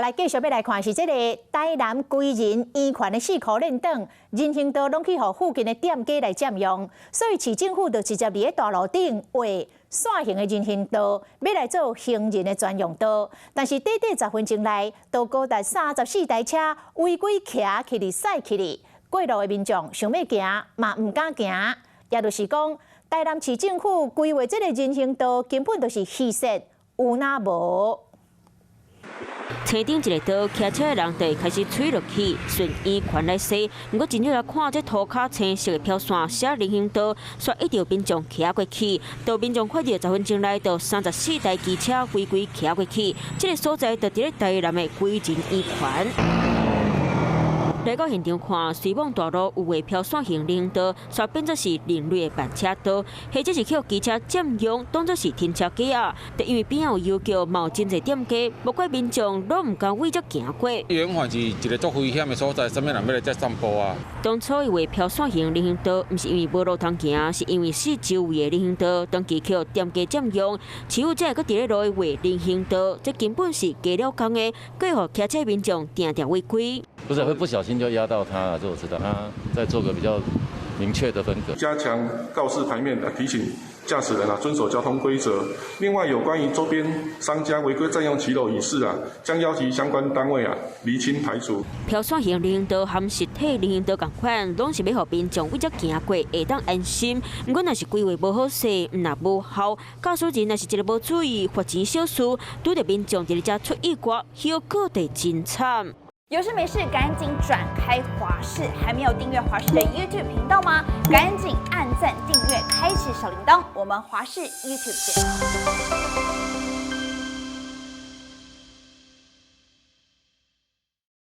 來繼續欲來看是這個台南歸仁圓環的4箍輪轉人行道攏去予附近的店家來佔用，所以市政府就直接佇咧大路頂畫線形的人行道，欲來做行人的專用道。但是短短10分鐘內，就高達34台車違規騎去哩、駛去哩，過路的民眾想欲行嘛毋敢行，也就是講，台南市政府規劃這個人行道根本就是虛設，有若無。青頂一个道，騎車的人就會開始催落去，順圓環來駛。毋過真少來看這塗跤青色的飄線寫人行道，煞一直民眾騎過去。到民眾發現10分鐘內，就34台機車違規騎過去。這个所在就佇咧台南的歸仁圓環。來到現場看，雖罔大路有畫飄線型人行道，煞變做是另類的慢車道，或者是予機車佔用，當作是停車格仔。就因為邊仔有郵局，嘛有真濟店家，無怪民眾攏毋敢為這行過。圓環是一个足危險的所在，啥物人欲來遮散步啊？當初伊畫飄線型人行道，毋是因為無路通行，是因為四周圍的人行道長期予店家佔用，市府才會閣佇咧路畫人行道，這根本是加了工的，閣予騎車民眾定定違規。不是會不小心就壓到他了，這我知道。他再做個比較明確的分隔，加強告示牌面的提醒駕駛人啊遵守交通規則。另外，有關於周邊商家違規佔用騎樓一事啊，將邀集相關單位啊釐清排除。飄線型人行道和實體人行道仝款，攏是欲予民眾為遮行過會當安心。毋過，若是規劃無好勢，毋若無效，駕駛人若是一个無注意，罰錢小事，拄著民眾佇咧遮出意外，後果就真慘。有事沒事趕緊轉開華視，還沒有訂閱華視的 YouTube 頻道嗎？趕緊按讚、訂閱、開啟小鈴鐺，我們華視 YouTube 見。